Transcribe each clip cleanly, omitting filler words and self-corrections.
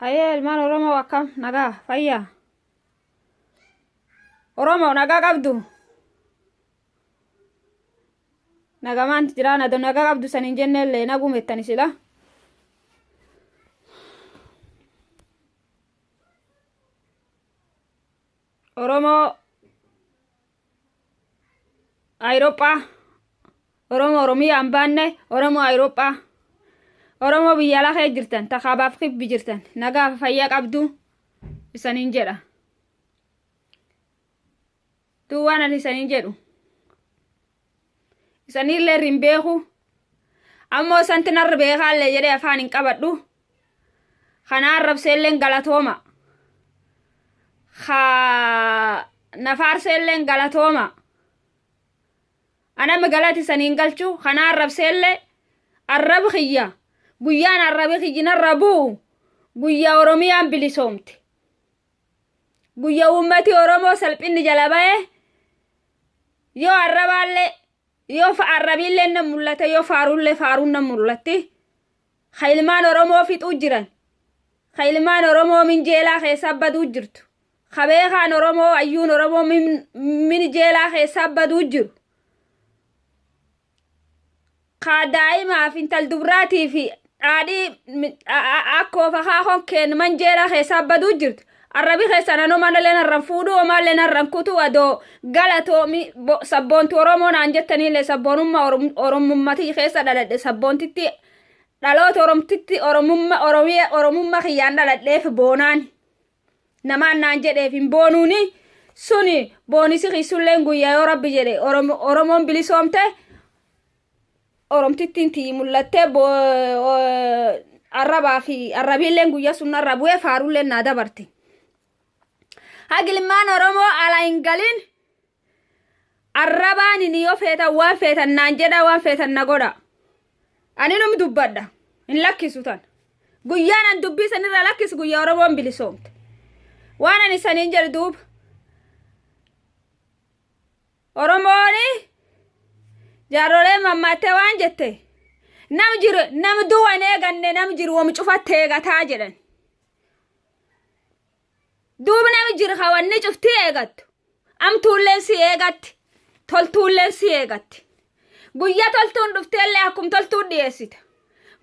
Hayee ilmaan Oromoo akkam nagaa fayyaa. Oromoo nagaa qabdu. Nagamaan jiraan ado nagaa qabdu san hin jennellee nagumettani sila. Oromoo Ayirooppaa Oromoo Oromiyaa hin baanne Oromoo Ayirooppaa Oromoo biyya alaa kee jirtan takaabaaf kibbi jirtan nagaa fi fayyaa qabdu isaniin jedha. Tuu waan ani isaniin jedhu isaniillee hin beeku ammoo isanti narra beekaallee jedhee afaan hin qabadhu. Kana arrabseelleen galatooma. Ka na faarseelleen galatooma. Anami galati saniin galchu kana arrabseellee arrabi kiyya guyyaan arrabi kiyyi narra bu'u guyyaa Oromiyaan bilisoomte. Guyyaa uummati Oromoo salphinni jala ba'e yoo arrabaallee yoo arrabiillee nan mul'ate yoo faaruullee faaruun nan mul'atti. Ka ilmaan Oromoo fixuu jiran, ka ilmaan Oromoo min jeelaa keessaa baduu jirtu, ka beekaan Oromoo hayyuun Oromoo min jeelaa keessaa baduu jiru, ka daa'imaaf intal dubraatii fi dhaadhii akkoof akaakoon keen man jeelaa keessaa baduu jirtu. Arrabi keessan anoo manalee narran fuudhuu omaallee narran kutuu adoo galatoomi sabboontu Oromoo naan jettaniillee sabboonummaa Oromummatii keessa dhaladhe sabboontitti dhaloota Oromtitti Oromumma Oromiya Oromumma kiyyaan dhaladheef boonaan namaan naan jedheef hin boonuuni suni boonisi kiisulleen guyyaa yoo rabbi jedhe Oromoon bilisoomte Oromtittiin tiyyi mul'attee arrabaa fi arrabiilleen guyyaa sun narra bu'ee faarulleen naa dabarte. Hagi ilmaan Oromoo ala hin galin arrabaan inni yoo feetan waan feetan naan jedha waan feetan na godha. Ani num dubbadha hin lakkisu tan. Guyyaan an dubbii sanirra lakkisu guyyaa Oromoon bilisoomte. Waan ani saniin jedhu duuba. Oromooni jaarroleen mammaattee waan jette nam jiru nam du'a hin eeganne nam jiru wam cufatte eegataa jedhan. Duuba nami jiru ka wanni cuftii eegattu amtuulleen si eegatti toltuulleen si eegatti. Guyyaa toltuun dhufteellee akkum toltuun dhiyeessita.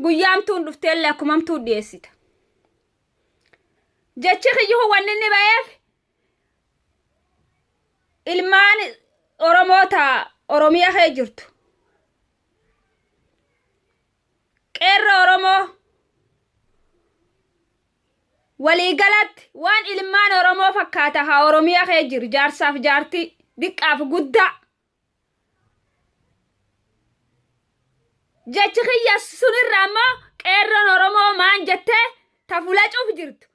Guyyaa amtuun dhufteellee akkum amtuun dhiyeessita. Jechi kiyyuhu wanni inni ba'eef ilmaan Oromoo ta Oromiyaa kee jirtu. Qeerroo Oromoo waliigalatti waan ilmaan Oromoo fakkaata haa Oromiyaa kee jiru jaarsaaf jaartii diqqaaf guddaa. Jechi kiyya sunirra ammoo qeerroon Oromoo maan jettee ta fula cuuf jirtu.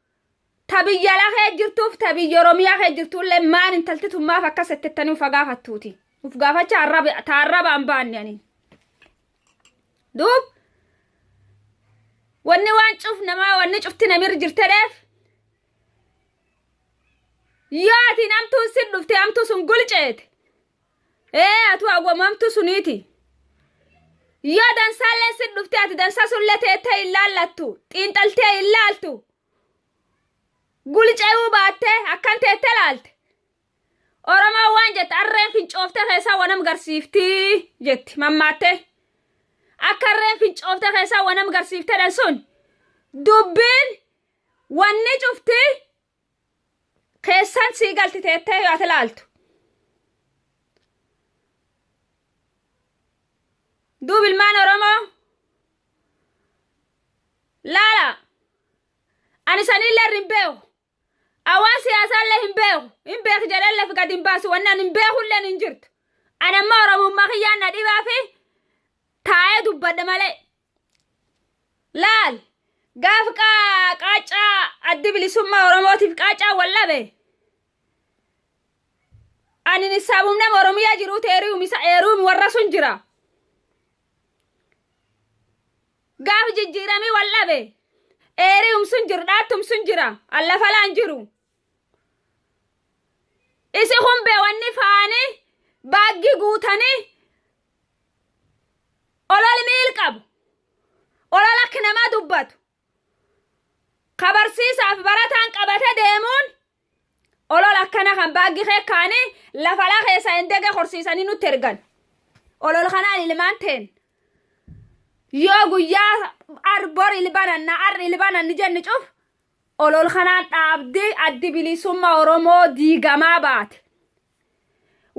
Ta biyya lafee jirtuuf ta biyya Oromiyaa kee jirtullee maan intalti tun maaf akkas jettettanii ufa gaafattuuti. Uf gaafacha ta arrabaan baanne ani. Duub wanni waan cuf namaa wanni cufti namirra jirtedheef yoo ati namtuun sin dhufte hamtuu sun gulceete ee atu hawwamamtu suniiti yoo dansaalleen sin dhufte ati dansaa sunillee teettee hin laallattu xiinxaltee hin laaltu gulce'uu baattee akkan teettee laalte Oromoon waan jette harreen fincooftee keessaa wanam garsiiftii jetti mammaattee akka harreen fincooftee keessaa wanam garsiiftedhan sun dubbiin Wanni cufti keessan sii galti teettee yoo ati laaltu. Duub ilmaan Oromoo laala ani saniillee hin beeku. Awaan siyaasaallee hin beeku. Hin beeku jedhee lafa gadi hin baasu. Wanni ani hin beekullee hin jirtu. Ani amma Oromummaa kiyyaan na dhibaa fi taa'ee dubbadha malee. Laal gaaf qaaccaa addi bilisummaa Oromootiif qaaccaa wal dhabe. Ani nissaabum nama Oromiyaa jiruuti eeruum isa eeruum warra sun jira. Gaaf jijjiiramii wal dhabe. Eeruum sun jiru dhaattum sun jira allafalaan jiru. Isi humbee wanni faanii baaggii guutanii Olol miil qabu. Olol akka namaa dubbatu. Ka barsiisaaf barataan qabate deemuun olola akkana kan baaggi kee kaanii lafa alaa keessaa hin dege horsiisanii nutti ergan. Olola kanaan ilmaan teen. Yoo guyyaa ar bor ilbananna ar ilbananni jenni cuf olol kanaan dhaabdi addi bilisummaa Oromoo diigamaa baate.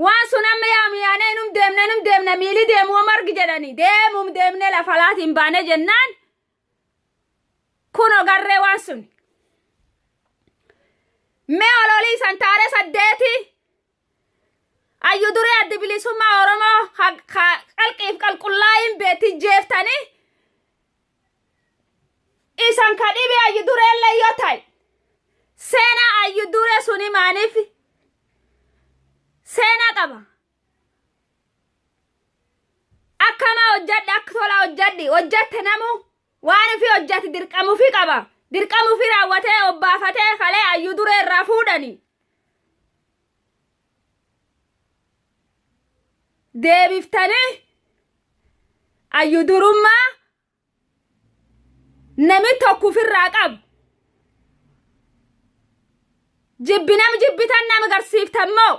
Waan sun amma yaami yaanee num deemne num deemne miili deemuu margi jedhanii deemum deemne lafa alaatiin baane jennaan Kunoo garree waan sun. Mee ololii san taaree saddeeti. Ayyu duree addi bilisummaa Oromoo qalqiif qalqullaa'iin beetti jeeftanii isan ka dhibe ayyu dureellee yoo ta'e seenaa ayyu duree suni maaniif seenaa qaba. Akkamaa hojjadhi akka tolaa hojjadhi hojjatte namu waan ofii hojjate dirqama ofii qaba dirqama ofii raawwatee obbaafatee kalee ayyuu duree irraa fuudhani deebiftanii ayyuu durummaa Nami tokko ofirraa qabu. Jibbi nam jibbitan nama garsiiftan moo?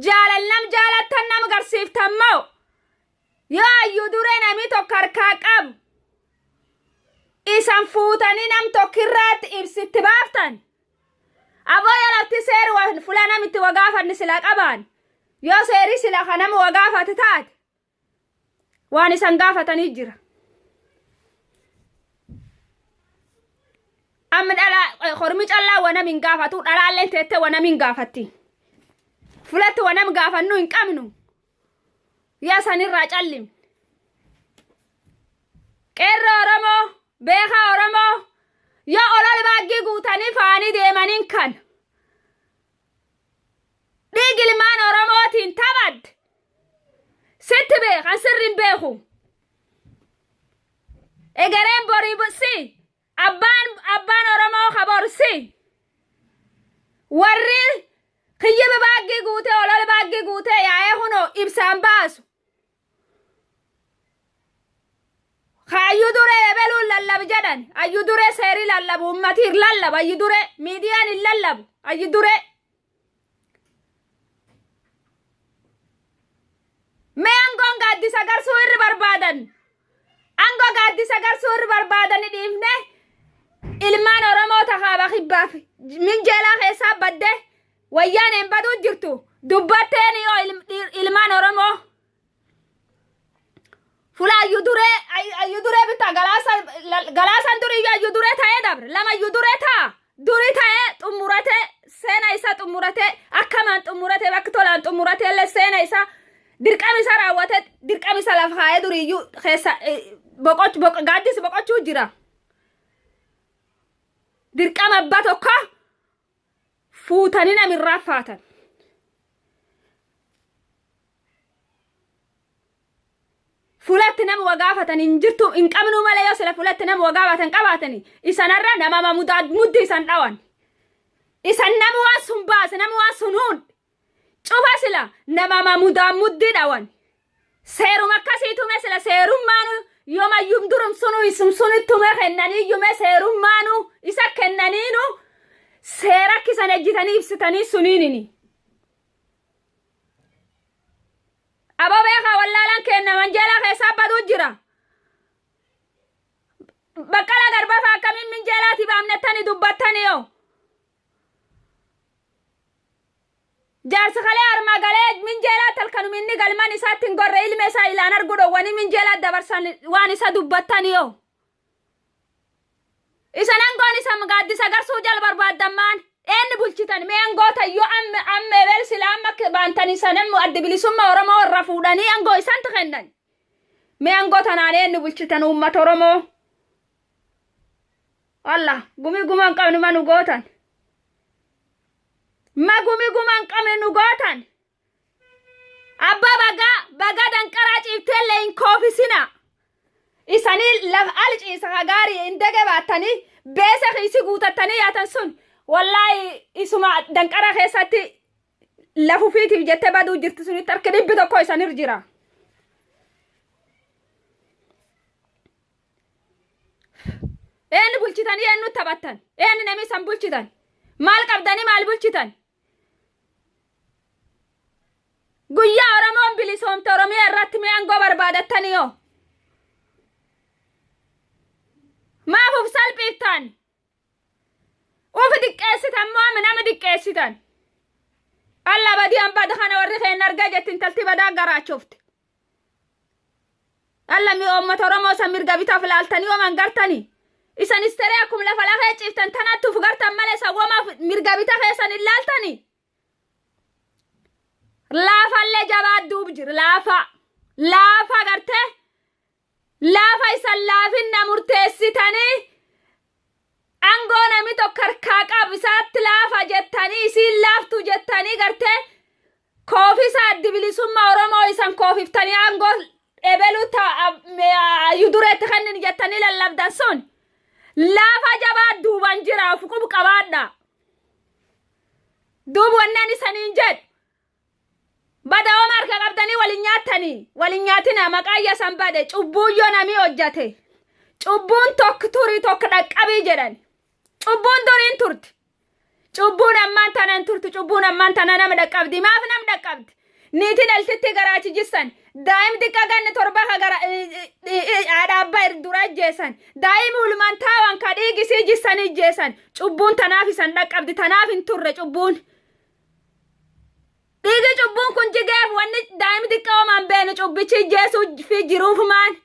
Jaalal nam jaalattan nama garsiiftan moo? Yoo ayyuu duree nami tokko harkaa qabu. Isan fuutanii nam tokko irraatti ibsitti baaftan. Aboo yoo lafti seeri wa fula namitti wa gaafanni sila qabaan. Yoo seeri sila ka nama wa gaafate taate. Waan isan gaafatanii jira. Amma dhalaa hormi callaa wa nam hin gaafatu dhalaalleen teettee wa nam hin gaafatti. Fulatti wa nam gaafannu hin qabnu. Yaa sanirraa callim. Qeerroo Oromoo, beekaa Oromoo, yoo olol baaggii guutanii faanii deemaniin kan. Dhiigi ilmaan Oromootiin taphadde. Sitti beekan sirri hin beeku. Egereen borii si abbaan abbaan Oromoo kabor si. Warri kiyyiba baaggii guutee olola baaggii guutee yaa'ee kunoo ibsaan baasu. Ka ayyu duree ebeluun lallabi jedhan ayyu duree seerii lallabu ummati hin lallabu ayyu duree miidiyaan hin lallabu ayyu duree. Mee aangoon gaaddisa garsuu irri barbaadan aangoo gaaddisa garsuu irri barbaadan dhiifne ilmaan Oromoo takaaba kibbaaf minjeelaa keessaa badde wayyaaneen baduu jirtu dubbatteen yoo ilmaan Oromoo Fula ayyu duree ayyu duree bitta galaasa galaasan durii iyyuu ayyu duree ta'ee dabre lama ayyu duree ta'a durii ta'ee xumurate seena isaa xumurate akkamaan xumurate bakka tolaan xumurate illee seena isaa dirqama isaa raawwate dirqama isaa lafa kaa'ee durii iyyuu keessa boqoch gaaddisi boqochuu jira. Dirqama abbaa tokko fuutanii namirraa faatan. Fulatti nama wa gaafatan hin jirtu hin qabnuu malee yoo sila fulatti nama wa gaafatan qabaatani isanarra nama mudaa muddi isan dhawan. Isan nama waan sun baase nama waan sun huun cufa sila nama mudaa muddii dhawan. Seeruma akkasii tume sila seerummaanu yoomayyum durum sunu isum suni tume kennaniiyyume seerummaanu isa kennaniinu seera akkisan ejjitanii ibsitanii suniinini. Aboo beekaa wallaalaan kenna wanjeelaa keessaa baduu jira. Baqqalaa Garbaa fa'aa akkamiin minjeelaati baamnettani dubbattani yoo. Jaarsi kalee armaa galee minjeelaa talkanum inni galman isaatti hin gorre ilma isaa ilaan arguu dhowwanii minjeelaa dabarsan waan isa dubbattani yoo. Isan angoon isa gaaddisa garsuu jal barbaaddan maan eenni bulchitan mee angoota yoo amma amma ebel sila amma baantan isan ammoo addi bilisummaa Oromoo irra fuudhanii angoo isanti kennan. Mee angoo tanaan eenni bulchitan uummata Oromoo. Allah gumii guma hin qabne ma nu gootan. Ma gumii guma hin qabne nu gootan. Abbaa bagaa bagaa danqaraa ciifteellee hin koofisina. Isanii lafa al ciisa ka gaarii hin dege baattanii beesa kiisi guutattanii yaatan sun wallaahi isuma danqaraa keessatti lafufiitiif jettee baduu jirti sunitti harki 100 isanir jira. Eenyu bulchita? bulchitanii eenyu taphattan? Eenyu namni isan bulchitan? Maal qabdanii maal bulchitan? Guyyaa Oromoon bilisoomte Oromiyaa irratti mee aangoo barbaadattanii yoo? Maaf uf salphiiftan? Ufi diqqeessitan moo ami nama diqqeessitan? Alla badii an bada kana warri keenna argaa jetti intalti badaa garaachofte. Alla mi uummata Oromoo san mirga bitaaf laaltanii homan gartanii. Isan isteree akkuma lafa lafee ciiftan tanatti uf gartan malee san womaaf mirga bita keessan hin laaltanii. Laafallee jabaa duub jira laafa. Laafa gartee laafa isan laafinna murteessitanii angoo nami tokko harkaa qabu isaatti laafa jettanii isiin laaftu jettanii gartee koofisa addi bilisummaa Oromoo isan koofiftanii aangoo ebeluu ta dureetti kennin jettanii lallabdan sun laafa jabaa duuban jira of qubu qabaadha. Duuba wannaan isaniin jedhu bada hooma harka qabdanii walin nyaattanii walin nyaatina maqaa iyya san bade cubbuun yoo namii hojjate cubbuun tokko turii tokko dhaqqabii jedhan cubbuun duriin turti cubbuun ammaan tanan turti cubbuun ammaan tana nama dhaqqabdi maaf nam dhaqqabdi niitii dhaltitti garaachi jissan daa'im xiqqa ganni torba ka gara haadha abbaa dura ajjeesan daa'im ulmaan taawan ka dhiigisii jissan ijjeesan cubbuun tanaaf isan dhaqqabdi tanaaf hin turre cubbuun dhiigi cubbuun kun jigeef wanni daa'im xiqqa homaan beenu cubbichi ijjeesuu fi jiruufumaan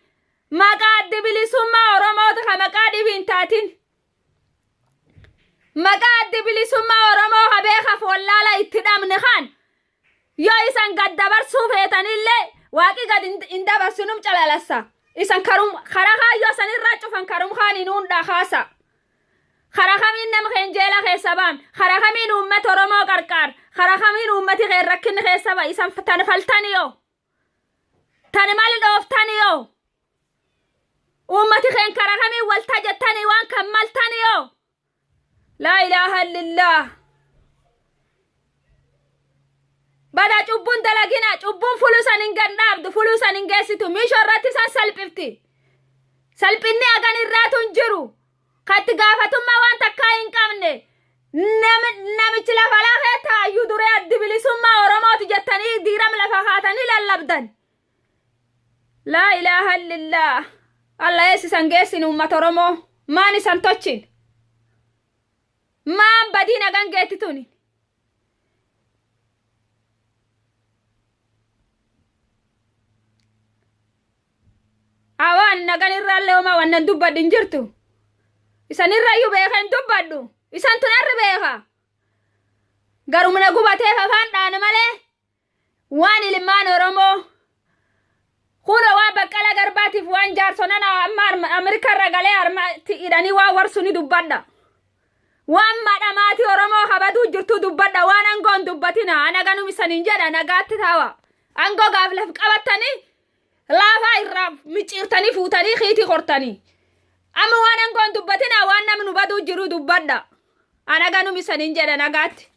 maqaa addi bilisummaa Oromoota ka maqaa dhibii hin taatin maqaa addi bilisummaa Oromoo ka beekaaf wallaala itti dhabne kan yoo isan gad dabarsuu feetanillee waaqi gad hin dabarsinum calalassa isan karum karaa kaayyoo sanirraa cufan karum kaan hin hundhaa kaasa karaa kamiin nama keen jeela keessa baan karaa kamiin uummata Oromoo qarqaar karaa kamiin uummati keen rakkinni keessa ba isan tan faltaniyoo tan mal dhooftaniyoo uummati keen karaa kamiin walta jettanii waan kan maltaniyoo laa ilaaha illallah. Bada cubbuun dalagina cubbuun fuluu san hin gandhaabdu fuluu san hin geessitu miishoo irratti san salphifti salphinni hagan irraatu hin jiru katti gaafatummaa waan takkaa hin qabne namichi lafa lafee taayyuu duree addi bilisummaa Oromooti jettanii diiram lafa kaatanii lallabdan laa ilaaha illallah. Allah eessisan geessin uummata Oromoo maan isan tochin maan badiin hagan geetti tuni awaan nagan irraallee homaa wannan dubbadhu hin jirtu isan irrayyuu beeka hin dubbadhu isan tun arri beeka garumna gubateef afaan dhaane malee waan ilmaan Oromoo kuno waan Baqqala Garbaatiif waan jaarsonan amma Ameerikaa irra galee harmatti hidhanii waan warsu ni dubbadha. Waan madhamaatii Oromoo kabaduu jirtu dubbadha. Waan angoon dubbatina. Ana ganum isaniin jedha nagaatti taawa. Angoo gaaf laf qabattanii laafaa irraa micciirtanii fuutanii kiitii kortanii. Amma waan angoon dubbatina waan namni nu baduu jiru dubbadha. Ana ganum isaniin jedha nagaatti.